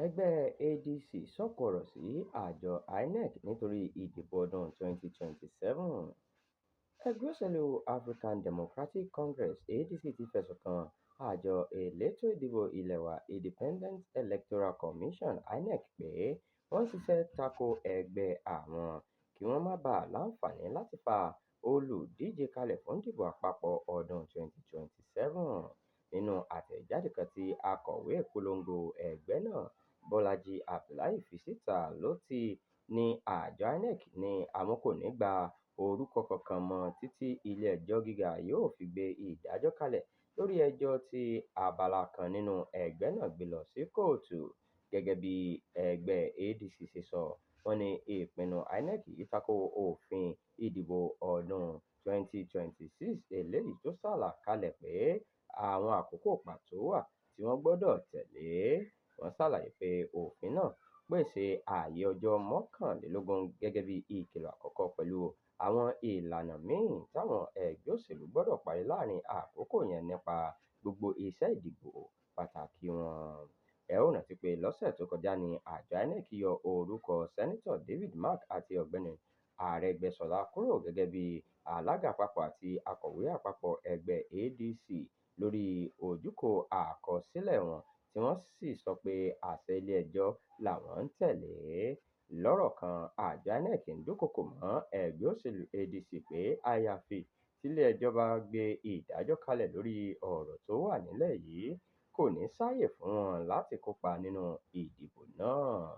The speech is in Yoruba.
Ẹgbẹ́ ADC sọ̀kò ọ̀rọ̀ sí àjọ INEC nítorí ìdìbò ọdún-un 2027. Ẹgbẹ́ òṣèlú African Democratic Congress (ADC) ti fẹ̀sùn kan àjọ elétò ìdìbò ilé wa Independent Electoral Commission (INEC) pé wọ́n ń ṣiṣẹ́ tako ẹgbẹ́ àwọn kí wọ́n má baà láǹfààní láti fa olùdíje kalẹ̀ fún ìdìbò àpapọ̀ ọdún-un 2027. Nínú àtẹ̀jáde kan tí akọ̀wé ìpolongo ẹgbẹ́ náà Bọ́lájí Abdullahi fi síta ló ti ní àjọ INEC ní àwọn kò ní gba orúkọ kankan mọ́ títí ilé-ẹjọ́ gíga yóò fi gbé ìdájọ́ kalẹ̀ lórí ẹjọ́ tí abala kan nínú ẹgbẹ́ náà gbé lọ sí kóòtù. Gẹ́gẹ́ bí ẹgbẹ́ ADC ṣe sọ, wọ́n ní ìpinnu INEC yìí tako òfin ìdìbò ọdún-un 2026 eléyìí tó ṣàlàkalẹ̀ pé àwọn àkókò pàtó wà tí wọ́n gbọdọ̀ tẹ̀lé. Wọ́n ṣàlàyé pé òfin náà pèsè ààyè ọjọ́ 21 gẹ́gẹ́ bí ìkìlọ̀ àkọ́kọ́ pẹ̀lú àwọn ìlànà míì táwọn ẹgbẹ́ òṣèlú gbọdọ̀ parí láàrin àkókò yẹn nípa gbogbo iṣẹ́ ìdìbò pàtàkì wọn. Ẹ ó rántí pé lọ́sẹ̀ tó kọjá ní àjọ INEC yọ orúkọ Sẹ́nẹ́tọ̀ David Mark àti Ọ̀gbẹ́ni Arẹ́gbẹ́ṣọlá kúrò gẹ́gẹ́ bí alága àpapọ̀ àti akọ̀wé àpapọ̀ ẹgbẹ́ ADC lórí ojúkò àkọsílẹ̀ wọn tí wọ́n sì sọ pé àṣẹ ilé-ẹjọ́ làwọn ń tẹ̀lé. Lọ́rọ̀ kan, àjọ INEC ń dúnkookò mọ́ ẹgbẹ́ òṣèlú ADC pé àyàfi tílé-ẹjọ́ bá gbé ìdájọ́ kalẹ̀ lórí ọ̀rọ̀ tó wà nílẹ̀ yìí, kò ní sáàyè fún wọn láti kópa nínú ìdìbò náà.